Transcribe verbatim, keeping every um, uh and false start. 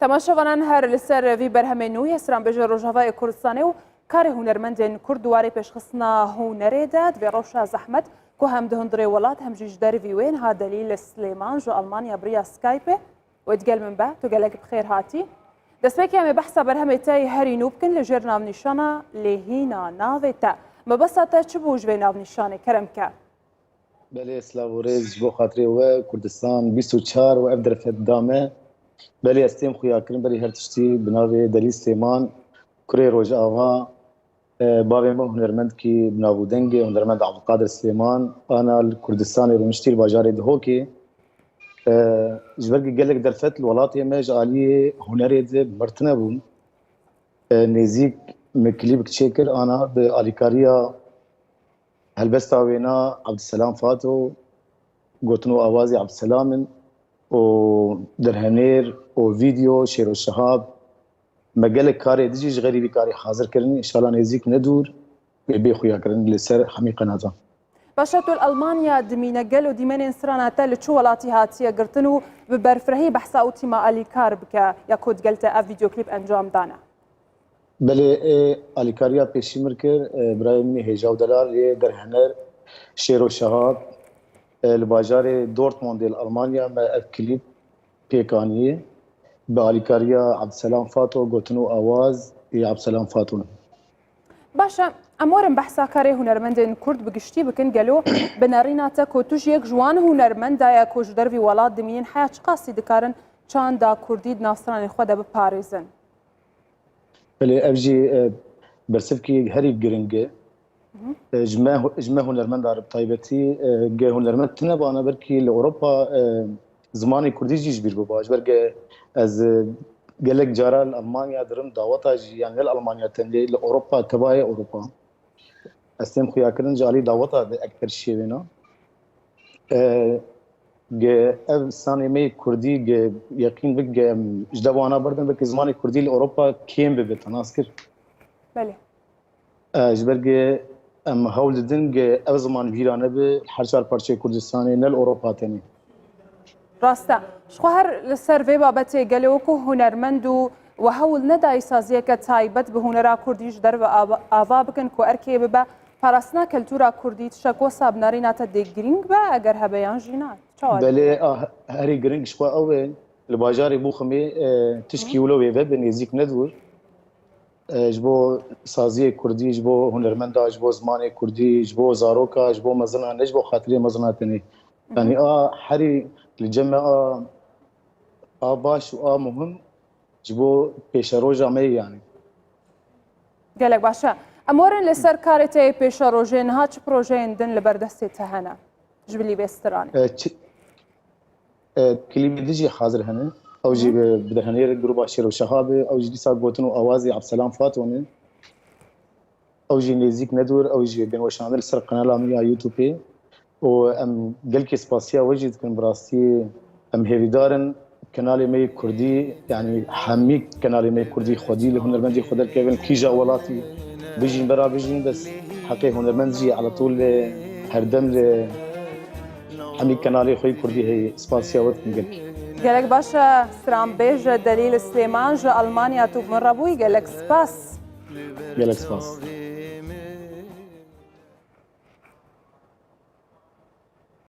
Temaşevanan, her li ser vî berhemê nû yê stranbêjê Rojavayê Kurdistanê û karê hunermendên Kurd di warê pêşxistina hunerê de, di vê rewşa zehmet ku hem di hundirê welat hem jî ji dervî wê, niha Delîl Silêman ji Almanya bi riya Skypeê wê digel min be. Tu gelek bi xêr hatî. Destpêkê em ê behsa berhemê te yê herî nû bikin li jêr navnîşana Lêhîna Navê Te. Mebesta te çi bû ji vê navnîşanê? Kerem ke. Belê, silav û rêz ji bo xatirê we, Kurdistan bîst û çar û ev derfet da me. Belê, ez têm xuyakirin berî her tiştî bi navê Delîl Silêman, kurê Rojava, e, bavê me hunermendkî bi nav û dengê hunermend Abdulkadir Silêman, ana li Kurdistanê rûniştî li bajarê Dihokê. E, ji ber ku gelek derfet li welatê me ji aliyê hunerê de bi mir tune bûn. E, nêzîk me klîbik çêkir, ana bi alîkariya helbesta wêna Abdulselam Fato, gotin û awazê Abdulselam in û derhenêr û vîdeo, şêr û şehab, me gelek karê dijî ji xerî vî karê hazir kirin. Înşallah nêzîk ne dûr wê bê xuya kirin li ser hemî qenatan. Baş e, tu li Almanya dimîne, gelo dîmenên strana te li çi welatî hatiye girtin û bi berfirehî behsa û tîma alîkar bike ya ku digel te ev vîdeoklîp encam dane? Belê, ê, alîkariya pêşî min kir, e, birayê min ê hêja û delal yê derhener Şêro Şehab, e, li bajarê Dortmundê li Almanya me ev klîp pêk aniyê. Bi alîkariya Abdselam Fato, gotin û awaz ê Abdselam Fato ne. Baş e, em werin behsa karê hunermendên Kurd bi giştî bikin. Gelo bi nerîna te ku tu jî yek ji wan hunermenda ye ku ji dervî welat dimînin, heya çiqasî dikarin çanda Kurdî di nav stranên xwe de biparêzin? Belê, ev jî, e, bersivkî herî giring e. E, ji me, ji me hunermenda re bi taybetî, e, ge hunermend tune bana, belkî li Ewropa, e, zimanê Kurdî jî ji bîr biba. Ji ber ge ez, e, gelek cara li Almanya dirim, daweta jî, yani ne li Almanya tenê, li Ewropa, tevayê Ewropa. Ez têm xuyakirin ji alî daweta de ekter şêwêna. E, ge ev sanê me yê Kurdî ge yeqîn bik ge em ji dev wana berdin, belkî zimanê Kurdî li Ewropa kêm bibe, te nas kir. Belê. E, ji ber ge em hewl didin ge ev ziman vîra nebe her çar parçeyê Kurdistanê, ne li Ewropa tenê. Rast e. Ji xwe her li ser vê babetê gelê wekû hunermend û we hewl nedayî saziyeke taybet bi hunera Kurdî ji derve ava, ava bikin ku erkê bibe parastina keltûra Kurdî, tiştek wesa bi nerîna te dê girîng be, eger hebe yan jî na? Çawa dibîne? Belê, a, herî giring ji xwe ew e. Li bajarê Bûximê, e, tişkî wilo wê vebe nêzîk nedûr. E, ji bo saziyê Kurdî, ji bo hunermenda, ji bo zimanê Kurdî, ji bo zaroka, ji bo mezina, ne ji bo xatirê mezina tenê. Yanî a herî li cem me a, a baş û a muhim ji bo pêşeroja me ye yanî. Gelek baş e. Em werin li ser karê te yê pêşerojê, niha çi projeyên din li ber destê te hene? Ji bilî vê stranê. E, çi, e, klîbê din jî hazir hene. Ew jî Hı. bi, bi derhenêr gruba Şêro Şehabê, ew jî dîsa gotin û awazê Abselam Fato ne. Ew jî nêzîk nedûr, ew jî bên weşandin li ser kanala min ya YouTubeê. Û em gelkî spasiya we jî dikin, bi rastî em hêvîdar in kanalê me yê Kurdî, yanî hemî kanalê me yê Kurdî xwedî li hunermendî xwe derkevin, kîja welatî bijîn bera bijîn, bes heqê hunermend jî elatûl li herdem li hemî kanalê xwe yê Kurdî heye. Spasiya we dikim gelkî. Gelek baş e, stranbêj Delîl Silêman ji Almanya tu bi min re bûyî, gelek spas. Gelek spas.